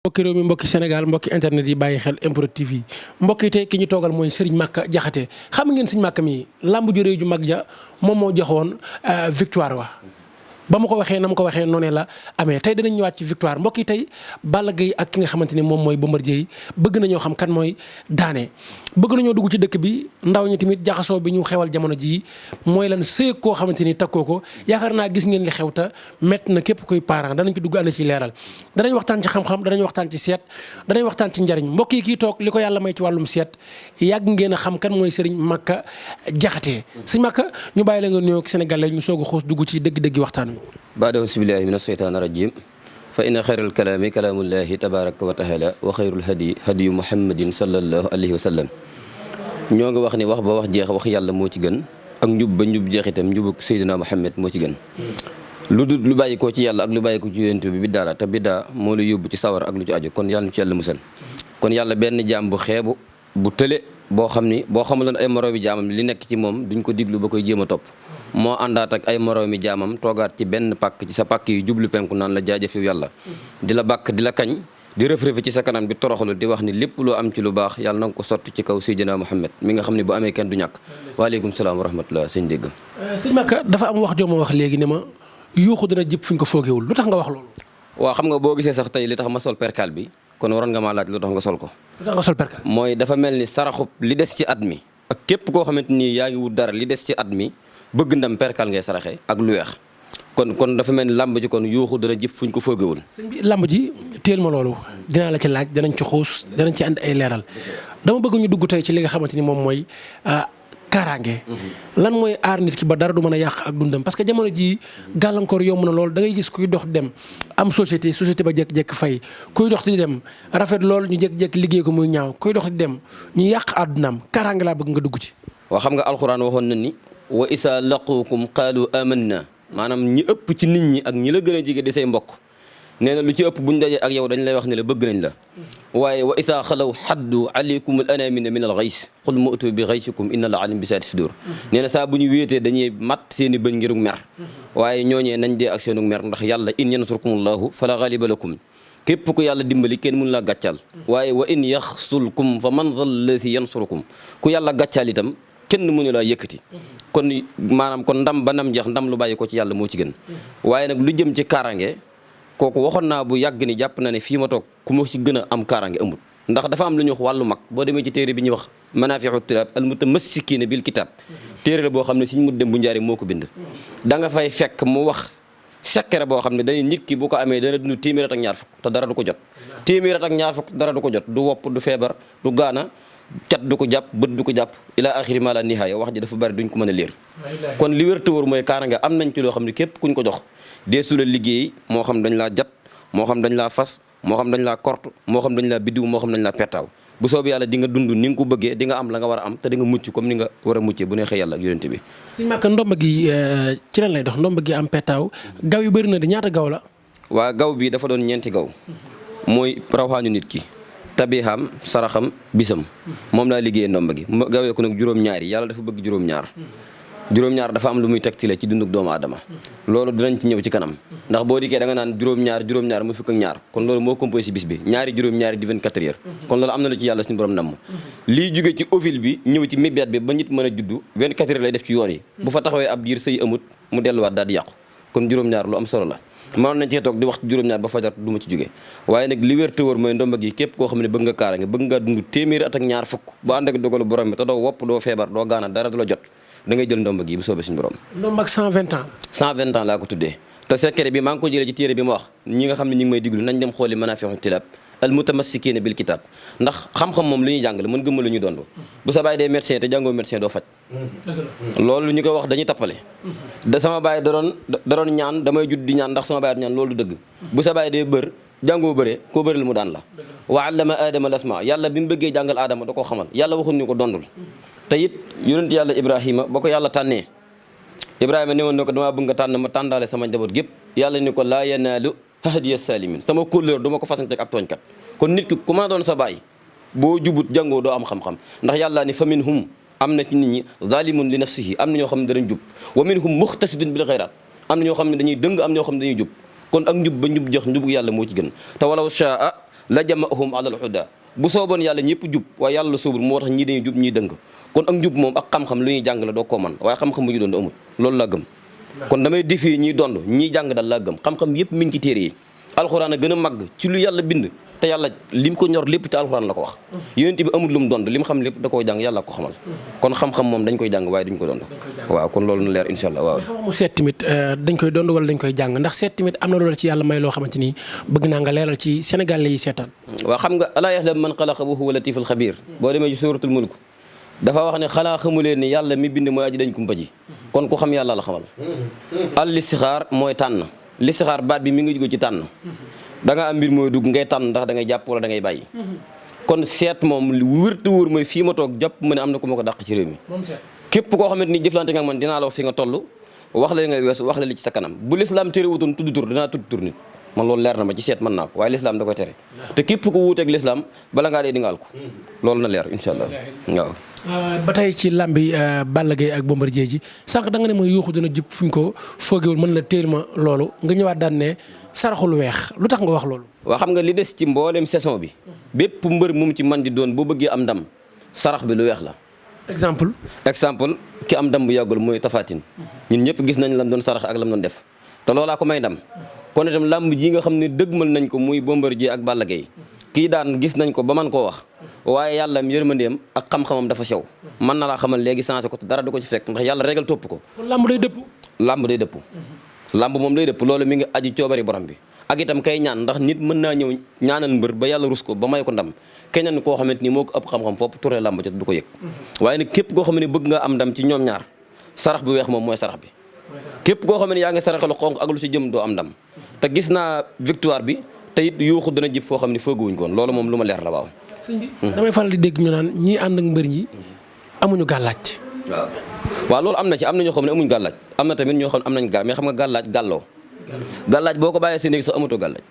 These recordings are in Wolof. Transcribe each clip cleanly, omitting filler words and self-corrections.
mbokki réew mi mbokki Sénégal mbokki internet yi bàyyi xel MPROD TV yi mbokk yi tey ki ñu toogal mooy Serigne Maka Diakhaté xam ngeen Serigne Maka mi lamb ju réew ju mag ja moom moo joxoon victoire wa ba ma ko waxee na ma ko waxee noonu la amee tey danañ ñëwaat ci victoire mbokk yi tey Balla Gaye ak ki nga xamante ni moom mooy Bombardier yi bëgg nañoo xam kan mooy daane bëgg nañoo dugg ci dëkk bi ndaw ñi tamit jaxasoo bi ñu xewal jamono jii mooy lan sëy koo xamante ni takkoo ko yaakaar naa gis ngeen li xew ta métti na képp kuy parent danañ ci dugg ànd ci leeral danañ waxtaan ci xam-xam danañ waxtaan ci seet danañ waxtaan ci njariñ mbokk yi kii toog li ko yàlla may ci wàllum seet yàgg ngeen a xam kan mooy Serigne Maka Diakhaté Serigne Maka ñu bàyyi la nga nuyoo Sénégalais ñu soog a xuus dugg ci dëgg-dëgg waxtaan wi baada bismillahi min asheytaan rajim fa inna xayral kalaami kalaamullahi tabaraka wa taala wa xayrul hadi hadiyu muhammadin sallallahu alayhi wa sallam ñoo ngi wax ni wax ba wax jeex wax yàlla moo ci gën ak njub ba njub jeex itam njubug Seydina Muhammad moo ci gën lu bàyyi ko ci yàlla ak lu bàyyi ko ci yonent bi biddaa la te biddaa moo lu yóbbu ci sawar ak lu ci aju kon yàlla nu ci yàlla musal kon yàlla benn jaam bu xeebu bu tële boo xam ni boo xamaloon ay moroomi jaamam li nekk ci moom duñ ko diglu ba koy jéem a topp moo àndaat ak ay moroomi jaamam toogaat ci benn pàkk ci sa pàkk yi jublu penku naan la jaajëf yow yàlla di la bàkk di la kañ di rëf-rëfi ci sa kanam di toroxlu di wax ni lépp loo am ci lu baax yàlla na nga ko sotti ci kaw Seydina Muhammad mi nga xam ne bu amee kenn du ñàkk waaleykum salaam wa rahmatullah sëñ dégg sëñ Maka dafa am wax joo ma wax léegi ne ma yuuxu dana jëpp fu ñu ko foogewul lu tax nga wax loolu waaw xam nga boo gisee sax tey li tax ma sol perkal bi kon waroon nga maa laaj lu tax nga sol ko lu tax nga sol perkal mooy dafa mel ni saraxub li des ci at mi ak képp koo xamante ni yaa ngi wut dara li des ci at mi bëgg ndam perkal ngay saraxe ak lu weex kon dafa mel ni làmb ji kon yuuxu dana jëpp fuñ ko foogewul sëñ bi làmb ji teel ma loolu dinaa la ci laaj danañ ci xuus danañ ci ànd ay leeral dama bëgg ñu dugg tey ci li nga xamante ni moom mooy kaaraange lan mooy aar nit ki ba dara du mën a yàq ak dundam parce que jamono ji gàllankoor yomb na lool da ngay gis kuy dox dem am société ba jékki-jékki fay kuy dox di dem rafet lool ñu jékki-jékki liggéey ko muy ñaaw kuy dox di dem ñu yàq àddunaam kaaraange laa bëgg nga dugg ci waaw xam nga alxuraan waxoon na ni wa isa laquukum qaalu amanna maanaam ñi ëpp ci nit ñi ak ñi la gën a jege di say mbokk nee na lu ci ëpp buñ dajee ak yow dañ lay wax ne la bëgg nañ la waaye wa isa xalaw xaddu aleykum al anamina min al gays xul mutu bi gaysikum inna la alim bi saati sudur nee na saa bu ñu wéetee dañuy mat seen i bëñ ngirug mer waaye ñooñee nañ dee ak seenug mer ndax yàlla in yansurkumullahu fala ghaliba lakum képp ku yàlla dimbali kenn mënu laa gàccal waaye wa in yaxsulkum fa man zal lazi yansurukum ku yàlla gàccal itam kenn mënu laa yëkkati kon maanaam kon ndam ba ndam jeex ndam lu bàyyi ko ci yàlla moo ci gën waaye nag lu jëm ci kaaraange kooku waxoon naa bu yàgg ni jàpp na ne fii ma toog ku ma ci gën a am kaaraange amut ndax dafa am lu ñuy wax wàllu mag boo demee ci téere bi ñuy wax manaafi'u tilaab al mutamassikiina bil kitaab téere la boo xam ne suñu mu dem bu njaari moo ko bind da nga fay fekk mu wax sekkere boo xam ne dañuy nit ki bu ko amee dana dund téeméer ak ñaar fukk te dara du ko jot téeméer ak ñaar fukk dara du ko jot du wopp du feebar du gaana cat du ko jàpp bët du ko jàpp ila axiri ma la nihaaya wax ji dafa bari duñ ko mën a leer kon li wér te wóor mooy kaaraange am nañ ci loo xam ne képp kuñ ko jox deesu la liggéey moo xam dañ laa jat moo xam dañ laa fas moo xam dañ laa kort moo xam dañ laa biddiw moo xam dañ laa pettaaw bu soobee yàlla di nga dund ni nga ko bëggee di nga am la nga war a am te di nga mucc comme ni nga war a muccee bu neexee yàlla ak yonente bi sëñ Maka ndomba gi ci lan lay dox ndomba gi am pettaaw gaw yu bëri na di ñaata gaw la waa gaw bi dafa doon ñeenti gaw mooy rawxaanu nit ki tabixam saraxam bisam moom laa liggéeyee ndomba gi gawee ko nag juróom-ñaari yàlla dafa bëgg juróom-ñaar dafa am lu muy tegtile ci dunduk doomu aadama loolu dinañ ci ñëw ci kanam ndax boo dikkee da nga naan juróom-ñaar mu fukk ak ñaar kon loolu moo composé bis bi ñaari juróom-ñaari di 24 heures kon loolu am na lu ci yàlla suñu borom namm lii jóge ci ovule bi ñëw ci mibeet bi ba nit mën a juddu 24 heures lay def ci yoon yi bu fa taxawee ab diir sëy amut mu delluwaat daal di yàqu kon juróom-ñaar lu am solo la mënoon nañ cee toog di wax juróom-ñaar ba fajar du ma ci jógee waaye nag li wér te wóor mooy ndomba gi képp koo xam ne bëgg nga kaaraange bëgg nga dund téeméeri at ak ñaar fukk bu ànd ak dogalu borom bi te doo wopp doo feebar doo gaana dara du la jot da ngay jël ndomba gi bu soobee suñu borom ndomba ak 120 ans 120 ans laa ko tuddee te secret bi maa ngi ko jëlee ci téere bi ma wax ñi nga xam ne ñi ngi may diglu nañ dem xooli manaafi'u tilaab al mutamassikiina bil kitaab ndax xam-xam moom lu ñuy jàngale mën gëmma lu ñuy dond bu sa baay dee médecin te jàngoo médecin doo faj loolu ñu koy wax dañuy tappale da sama baay da doon ñaan damay judd di ñaan ndax sama baay ñaan loolu du dëgg bu sa baay dee bër jàngoo bëre koo bëral mu daan la wa allama aadama lasma yàlla bi mu bëggee jàngal aadama da koo xamal yàlla waxuñ ñu ko dondul te it yonent yàlla ibrahima ba ko yàlla tànnee ibrahima ne woon na ko damaa bëgg nga tànn ma tàndaale sama njaboot gépp yàlla ni ko laa yanaalu ahdiya salimin sama kóllëre du ma ko fasante ak tooñkat kon nit ki ku ma doon sa baay boo jubut jàngoo doo am xam-xam ndax yàlla ni fa minhum am na ci nit ñi zalimun li nafsihi am na ñoo xam ne danañ jub wa minhum muxtasidun bil xayraat am na ñoo xam ne dañuy dëng am na ñoo xam ne dañuy jub kon ak njub ba njub jox njubu yàlla moo ci gën te walaw shaa la jama'ahum alal huda bu sooboon yàlla ñëpp jub waaye yàlla la soobul moo tax ñii dañuy jub ñii dëng kon ak njub moom ak xam-xam lu ñuy jàng la doo ko man waaye xam-xam bu ñu doon amul loolu laa gëm kon damay défier ñiy dond ñiy jàng dal laa gëm xam-xam yëpp mi ngi ci téere yi alxuraan a gën a màgg ci lu yàlla bind te yàlla lim ko ñor lépp ci alxuraan la ko wax yonent bi amul lu mu dond li mu xam lépp da koo jàng yàlla ko xamal kon xam-xam moom dañ koy jàng waaye duñ ko dond waaw kon loolu na leer insha allah waaw xam-xamu seet tamit dañ koy dond wala dañ koy jàng ndax seet tamit am na loolu ci yàlla may loo xamante ni bëgg naa nga leeral ci Sénégal yi seetaan waaw xam nga alaa yaxlam man xalaqa wa huwa latiful xabiir boo demee ci suratul mulk dafa wax ne xanaa xamuleen ni yàlla mi bind mooy aji dañ kumpa ji kon ku xam yàlla la xamal al listixaar mooy tànn listixaar baat bi mi ngi jóge ci tànn da nga am mbir mooy dugg ngay tànn ndax da ngay jàpp wala da ngay bàyyi kon seet moom wërtu wóor mooy fii ma toog jàpp ma ne am na ku ma ko dàq ci réew mi képp koo xamante ni jëflante nga man dinaa la wax fi nga toll wax la li nga weesu wax la li ci sa kanam bu lislaam terewutoon tudd tur dinaa tudd tur nit man loolu leer na ma ci seet mën naa ko waaye lislaam da koy tere te képp ko wuuteeg lislaam bala ngaa dee di ngaal ko loolu na leer insha allah waaw ba tey ci làmbi Balla Gaye ak Bombardier ji sànq da nga ne ma yuuxu dina jib fuñ ko foogewul mën la téel ma loolu nga ñëwaat daan ne saraxul weex lu tax nga wax loolu waaw xam nga li des ci mboolem saison bi bépp mbër mu ci man di doon boo bëggee am ndam sarax bi lu weex la exemple ki am ndam bu yàggul mooy Tapha Tine ñun ñëpp gis nañ lam doon sarax ak lam doon def te loolaa ko may ndam kon itam làmb ji nga xam ne dëgmal nañ ko muy Bombardier ak Balla Gaye kii daan gis nañ ko ba man koo wax waaye yàlla yërmandeem ak xam-xamam dafa sew mën na laa xamal léegi changé ko te dara du ko ci fekk ndax yàlla régal topp ko kon làmb day dëpp làmb moom day dëpp loolu mi ngi aji coobari borom bi ak itam kay ñaan ndax nit mën naa ñëw ñaanal mbër ba yàlla rus ko ba may ko ndam keneen koo xamante ni moo ko ëpp xam-xam fopp turee làmb ci du ko yëg waaye nag képp koo xam ne bëgg nga am ndam ci ñoom ñaar sarax bu weex moom mooy sarax bi képp koo xam ne yaa ngi saraxe lu xonq ak lu ci jëm doo am ndam te gis naa victoire bi te it yuuxu dana jib foo xam ne fooguwuñ koon loolu moom lu ma leer la waaw sëñ bi damay faral di dégg ñu naan ñii ànd ak mbër ñi amuñu gàllaaj waaw loolu am na ci am na ñoo xam ne amuñu gàllaaj am na tamit ñoo xam ne am nañ gàllaaj mais xam nga gàllaaj gàlloo gàllaaj boo ko bàyyee si néeg sax amatoo gàllaaj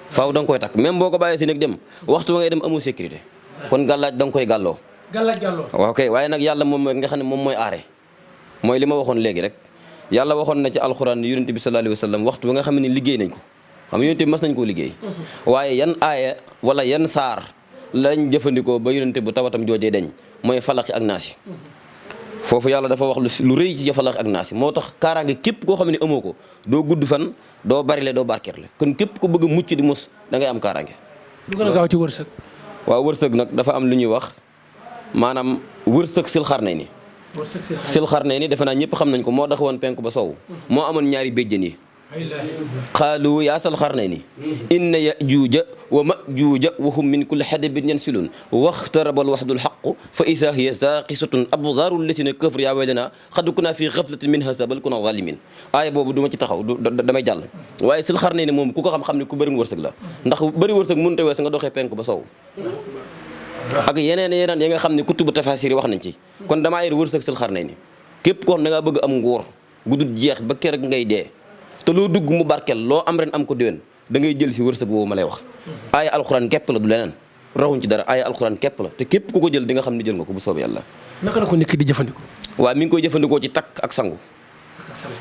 faaw da nga koy takk même boo ko bàyyee si néeg dem waxtu wa ngay dem amoo sécurité kon gàllaaj da nga koy gàlloo waaw kay waaye nag yàlla moom mooy nga xam ne moom mooy aare mooy li ma waxoon léegi rek yàlla waxoon na ci alxuraan ne yonent bi sallallahu alayhi wa sallam waxtu ba nga xam ne liggéey nañ ko xam nga yonent bi mas nañ koo liggéey waaye yan aaya wala yan saar lañ jëfandikoo ba yonent bu tawatam joojee dañ mooy falaxi ak naasi foofu yàlla dafa wax lu rëy ci falaxi ak naasi moo tax kaaraange képp koo xam ne amoo ko doo gudd fan doo barile doo barkeerle kon képp ko bëgg a mucc di mus da ngay am kaaraange lu gën a gaaw ci wërsëg waaw wërsëg nag dafa am lu ñuy wax maanaam wërsëg sil xarnay ni sil xarnay ni defe naa ñëpp xam nañ ko moo dax woon penku ba soow moo amoon ñaari béjjën yi qaalu yaa sal xarnayni inna yajuuja wa majuuja wa hum min kulli hadabin yansilun waxtarabal waxdul xaqu fa isa hiya zaqisatun abdaru lasina kafar yaa waylana xad kunna fi xaflatin min hasa bal kunna zalimin aaya boobu du ma ci taxaw damay jàll waaye sil xarnayni moom ku ko xam-xam ne ku bëri wërsëg la ndax bëri wërsëg mënut a wees nga doxee penku ba soow ak yeneen yi nga xam ne kutubu tafasir yi wax nañ ci kon damaa yor wërsëg sil xarnayni képp koo xam ne da ngaa bëgg am nguur gu dul jeex ba keroog ngay dee te loo dugg mu barkel loo am ren am ko déwén da ngay jël si wërsëg boobu ma lay wax aaya alxuraan képp la du leneen rawuñ ci dara aaya alxuraan képp la te képp ku ko jël di nga xam ne jël nga ko bu soobee yàlla naka la ko nit ki di jëfandikoo waaw mi ngi koy jëfandikoo ci takk ak sangu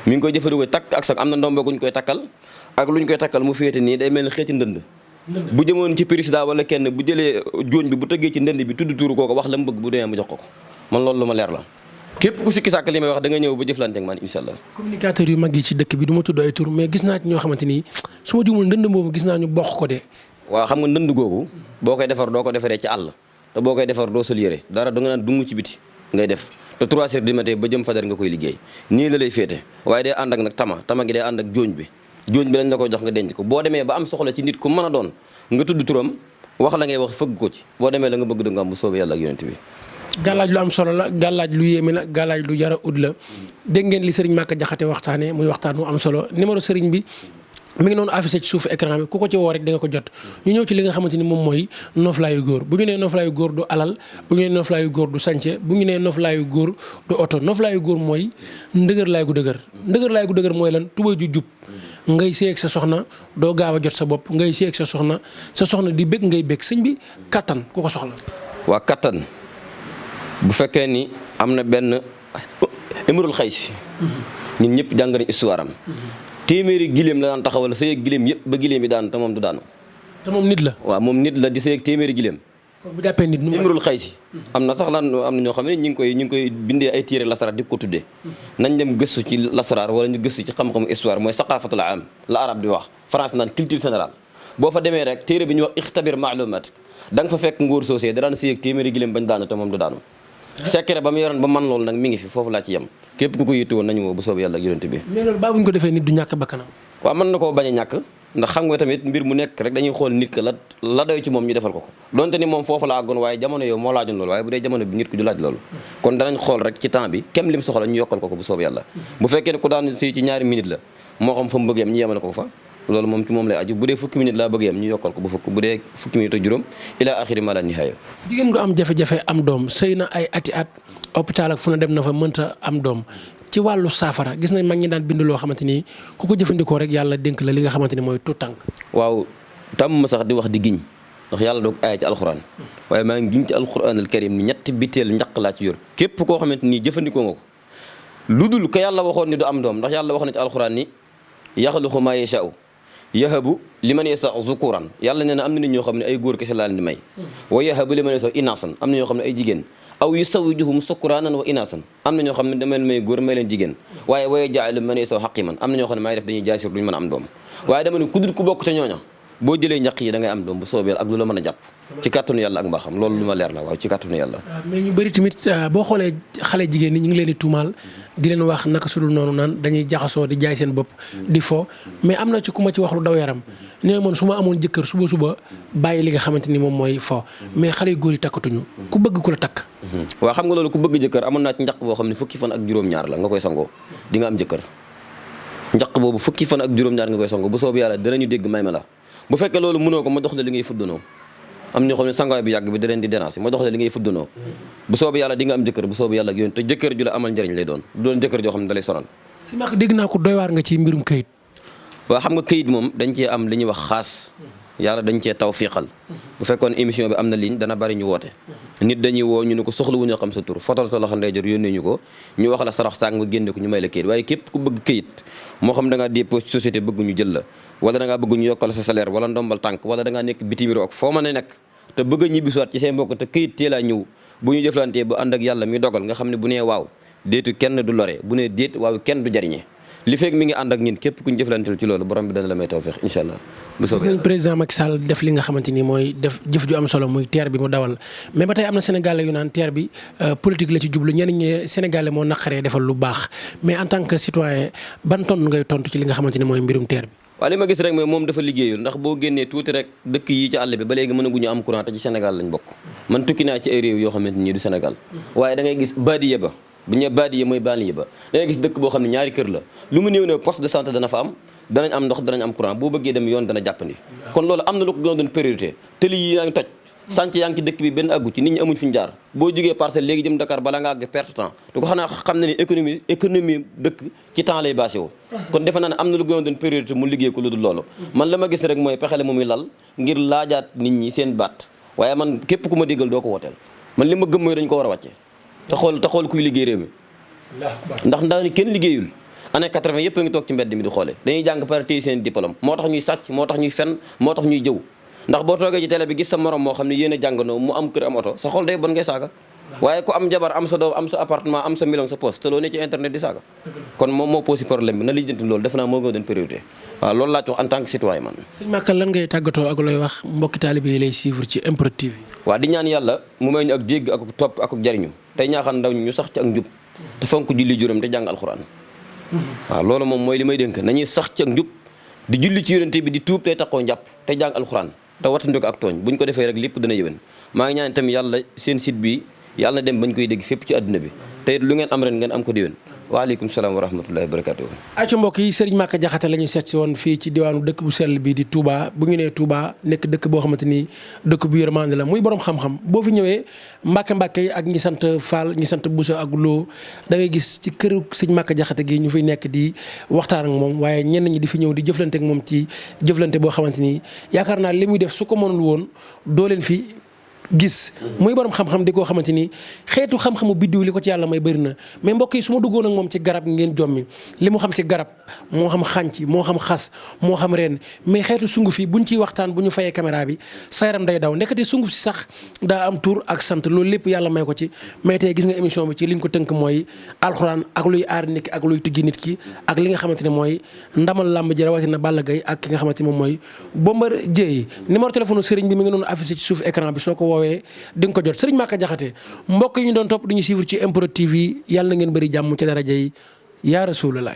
mi ngi koy jëfandikoo ci takk ak sangu am na ndombo guñ koy takkal ak luñ koy takkal mu féete nii day mel ni xeeti ndënd bu jëmoon ci président wala kenn bu jëlee jooñ bi bu tëggee ci ndënd bi tudd tuuru kooko wax la mu bëgg bu demee mu jox ko man loolu lu ma leer la képp ku sikki sàkk li may wax da nga ñëw ba jëflante ak man incha allah communicateur yu mag yi ci dëkk bi du ma tudd ay tur mais gis naa ci ñoo xamante ni su ma jumul ndënd boobu gis naa ñu bokk ko de waaw xam nga ndënd googu boo koy defar doo ko defaree ci àll te boo koy defar doo sol yére dara da nga naan dungu ci biti ngay def te 3 heures du matin ba jëm fajar nga koy liggéey nii la lay féete waaye day ànd ak nag tama gi day ànd ak jooñ bi lañ la koy jox nga denc ko boo demee ba am soxla ci nit ku mën a doon nga tudd turam wax la ngay wax fëgg ko ci boo demee la nga bëgg da nga am bu soobee yàlla ak yonent bi gàllaaj lu am solo la gàllaaj lu yéeme la gàllaaj lu jara ut la dégg ngeen li sëriñ Maka Jaxate waxtaane muy waxtaan mu am solo numéro sëriñ bi mi ngi noonu affiché ci suufu écran bi ku ko ci woo rek da nga ko jot ñu ñëw ci li nga xamante ni moom mooy noflaayu góor bu ñu nee noflaayu góor du alal bu ñu nee noflaayu góor du sànce bu ñu nee noflaayu góor du oto noflaayu góor mooy ndëgër laay gu dëgër mooy lan tubay ju jub ngay séeg sa soxna doo gaaw a jot sa bopp ngay séeg sa soxna di bëgg ngay bëgg sëñ bi kattan ku ko soxla waa kattan bu fekkee ni am na benn émerul xays ñun ñëpp jàng nañ histoire am téeméeri giléem la daan taxawal sa yëg giléem yëpp ba giléem yi daan te moom du daanu te moom nit la. waaw moom nit la di sëy ak téeméeri gileem. kon bu jàppee nit imrul xaysi am na sax lan am na ñoo xam ne ñu ngi koy bindee ay téere lasaraar di ko tuddee nañ dem gëstu ci lasaraar wala ñu gëstu ci xam-xamu histoire mooy saqafatul am la arab di wax France naan culture générale boo fa demee rek téere bi ñuy wax ixtabir maalumat da nga fa fekk ngóor soosé da daan sëy ak téeméeri gileem bañ daanu te moom du daanu secret ba mu yoroon ba man loolu nag mi ngi fi foofu laa ci yem képp ku ko yitte woon nañu woo bu soob yàlla ak yonent bi. mais loolu baa buñ ko defee nit du ñàkk bakkanam. waaw mën na koo bañ a ñàkk ndax xam nga tamit mbir mu nekk rek dañuy xool nit ka la doy ci moom ñu defal ko donte ni moom foofu la àggoon waaye jamono yow moo laajoon loolu waaye bu dee jamono bi nit ki du laaj loolu kon danañ xool rek ci temps bi kem lim soxla ñu yokkal ko bu soob yàlla bu fekkee ne ku daan sëy ci ñaari minute la moo xam fa mu bëgg yam ñu yemale ko fa loolu moom ci moom lay aju bu dee fukki minute laa bëgg yam ñu yokkal ko bu dee fukki minute ak juróom ila axiri ma la nihaaya. jigéen gu am jafe-jafe am doom sëy na ay ati at hôpital ak fu na dem na fa mënta am doom ci wàllu saafara gis nañ mag ñi daan bind loo xamante ni ku ko jëfandikoo rek yàlla dénk la li nga xamante ni mooy tout tànk. waaw tam ma sax di wax di giñ ndax yàlla doog aaya ci alxuraan waaye maa ngi giñ ci alxuraan al karim ni ñetti biteel njaq laa ci yor képp koo xamante ni jëfandikoo nga ko lu dul ko yàlla waxoon ni du am doom ndax yàlla wax na ci alxuraan ni yaxluqu maa yashaa'u yahabu liman yashaa'u zukuran yàlla nee na am na nit ñoo xam ne ay góor kese laa leen di may wa yahabu liman yashaa'u inaasan am na ñoo xam ne ay jigéen aw yusawwijuhum sukraanan wa inaasan am na ñoo xam ne dama leen may góor may leen jigéen waaye wa yaj'alu man yashaa'u haqiman am na ñoo xam ne maay def dañuy jaasir duñu mën a am doom waaye dama ne ku dul ku bokk ca ñooña boo jëlee njaq yi da ngay am doom bu soobee ak lu la mën a jàpp ci kàttanu yàlla ak mbaaxam loolu lu ma leer la waaw ci kàttanu yàlla. mais ñu bëri tamit boo xoolee xale jigéen ñi ñu ngi leen di tuumaal di leen wax naka sudul noonu naan dañuy jaxasoo di jaay seen bopp di fo mais am na ci ku ma ci wax lu daw yaram nee man su ma amoon jëkkër suba bàyyi li nga xamante ni moom mooy fo mais xale yu góor yi takkatuñu ku bëgg ku la takk. waaw xam nga loolu ku bëgg jëkkër amoon naa ci njaq boo xam ne fukki fan ak juróom-ñaar la nga koy sangoo di nga am jëkkër njaq boobu fukki fan ak juróom-ñaar nga koy sangoo bu soobee yàlla danañu dégg may ma la bu fekkee loolu mënoo ko ma dox la li ngay fuddanoo am ñoo xam ne sangaay bi yàgg bi da leen di déranger ma dox la li ngay fuddanoo bu soobee yàlla di nga am jëkkër bu soobee yàlla ak yoon te jëkkër ju la amal njëriñ lay doon du doon jëkkër joo xam ne da lay sonal. si mag dégg naa ko doy waar nga ci mbirum këyit. waaw xam nga këyit moom dañ cee am li ñuy wax xaas yàlla dañ cee tawfiqal bu fekkoon émission bi am na ligne dana bari ñu woote nit dañuy woo ñu ne ko soxla wu ñu xam sa tur fotal sa loxo ndeyjoor yónnee ñu ko ñu wax la sarax saak nga génne ko ñu may la këyit waaye képp ku bëgg këyit moo xam da ngaa dépôt société bëgg ñu jël la wala da ngaa bëgg ñu yokkal sa salaire wala ndombal tànk wala da ngaa nekk bitim réew ak foo mën a nekk te bëgg a ñibbisiwaat ci say mbokk te këyit teelaa ñëw bu ñu jëflantee bu ànd ak yàlla mi dogal nga xam ne bu nee waaw déetu kenn du lore bu nee déet waaw kenn du jariñe li fekk mi ngi ànd ak ñun képp ku ñu jëflanteel ci loolu borom bi dana la may tawfeex incha allah. bu soobee yàlla président Macky Sall def li nga xamante ni mooy def jëf ju am solo muy TER bi mu dawal mais ba tey am na sénégalais yu naan TER bi politique la ci jublu ñenn ñi sénégalais moo naqaree defal lu baax mais en tant que citoyen ban tontu ngay tontu ci li nga xamante ni mooy mbirum TER bi. waaw li ma gis rek mooy moom dafa liggéeyul ndax boo génnee tuuti rek dëkk yi ci àll bi ba léegi mënaguñu am courant te ci Sénégal lañ bokk man tukki naa ci ay réew yoo xamante ni du Sénégal waaye da ngay gis baadiya ba bu ñu baadiya mooy banlieue ba da ngay gis dëkk boo xam ne ñaari kër la lu mu néew ne poste de santé dana fa am danañ am ndox danañ am courant boo bëggee dem yoon dana jàppandi kon loolu am na lu ko gën a doon priorité tëli yi yaa ngi toj sànc yaa ngi ci dëkk bi benn àggu ci nit ñi amuñ fi ñu jaar boo jógee parcelle léegi jëm Dakar balaa nga àgg perte temps te ko xanaa xam na ni économie dëkk ci temps lay basé woo kon defe naa ne am na lu gën a doon priorité mu liggéey ko lu dul loolu man la ma gis rek mooy pexele mu muy lal ngir laajaat nit ñi seen baat waaye man képp ku ma déggal doo ko wooteel man li ma gëm mooy dañ ko war a wàcce te xool kuy liggéey réew mi ndax ndax kenn liggéeyul année 80 yëpp a ngi toog ci mbedd mi di xoole dañuy jàng pare téye seen diplôme moo tax ñuy sàcc moo tax ñuy fen moo tax ñuy jëw ndax boo toogee ci télé bi gis sa morom moo xam ne yéen a jàngandoo mu am kër am oto sa xol day bon ngay saaga waaye ku am jabar am sa doom am sa appartement am sa million sa poste te loo ne ci internet di saaga kon moom moo posé problème bi na lijjanti loolu defe naa moo gën a doon priorité waaw loolu laa ci wax en tant que citoyen man sëñ Maka lan ngay tàggatoo ak looy wax mbokki taalibe yi lay suivre ci MPROD TV waaw di ñaan yàlla mu may ñu ak jégg ak topp ak jariñu tey ñaaxaan ndaw ñu sax ci ak njub te fonk julli juróom te jàng alxuraan waaw loolu moom mooy li may dénk nañuy sax ci ak njub di julli ci yonente bi di tuub tey taxoo njàpp te jàng alxuraan te wattandiku ko ak tooñ buñ ko defee rek lépp dana yëwén maa ngi ñaan tamit yàlla seen site bi yàlla na dem bañ koy dégg fépp ci àdduna bi te lu ngeen am ren ngeen am ko déwén waaleykum salaam wa rahmatullahi wa barakatuh ayca mbokk yi Serigne Maka Diakhaté la ñu seet si woon fii ci diwaanu dëkk bu sell bi di Touba bu ñu nee Touba nekk dëkk boo xamante ni dëkk bu yërmande la muy borom xam-xam boo fi ñëwee mbàkke yi ak ñi sant Fall ñi sant Bousso ak Lo da ngay gis ci këru Serigne Maka Diakhaté gi ñu fiy nekk di waxtaan ak moom waaye ñenn ñi di fi ñëw di jëflante ak moom ci jëflante boo xamante ni yaakaar naa li muy def su ko mënul woon doo leen fi gis muy borom xam-xam di koo xamante ni xeetu xam-xamu biddiw li ko ci yàlla may bëri na mais mbokk yi su ma duggoon ak moom ci garab ngeen jommi li mu xam ci garab moo xam xànc moo xam xas moo xam reen mais xeetu sunguf yi buñ ciy waxtaan bu ñu fayee caméra bi sa yaram day daw nekkati sunguf si sax daa am tur ak sant loolu lépp yàlla may ko ci mais tey gis nga émission bi ci liñ ko tënk mooy alxuraan ak luy aar nit ki ak luy tijji nit ki ak li nga xamante ne mooy ndamal làmb ji rawatina Balla Gaye ak ki nga xamante ne moom mooy Bombardier numéro téléphone sëriñ bi mi ngi noonu affiché ci suuf écran bi soo ko woowee di nga ko jot Serigne Maka Diakhaté mbokk yi ñu doon topp di ñu suivre ci MPROD TV yàlla na ngeen bëri jàmm ci daraja yi yaa Rasulullah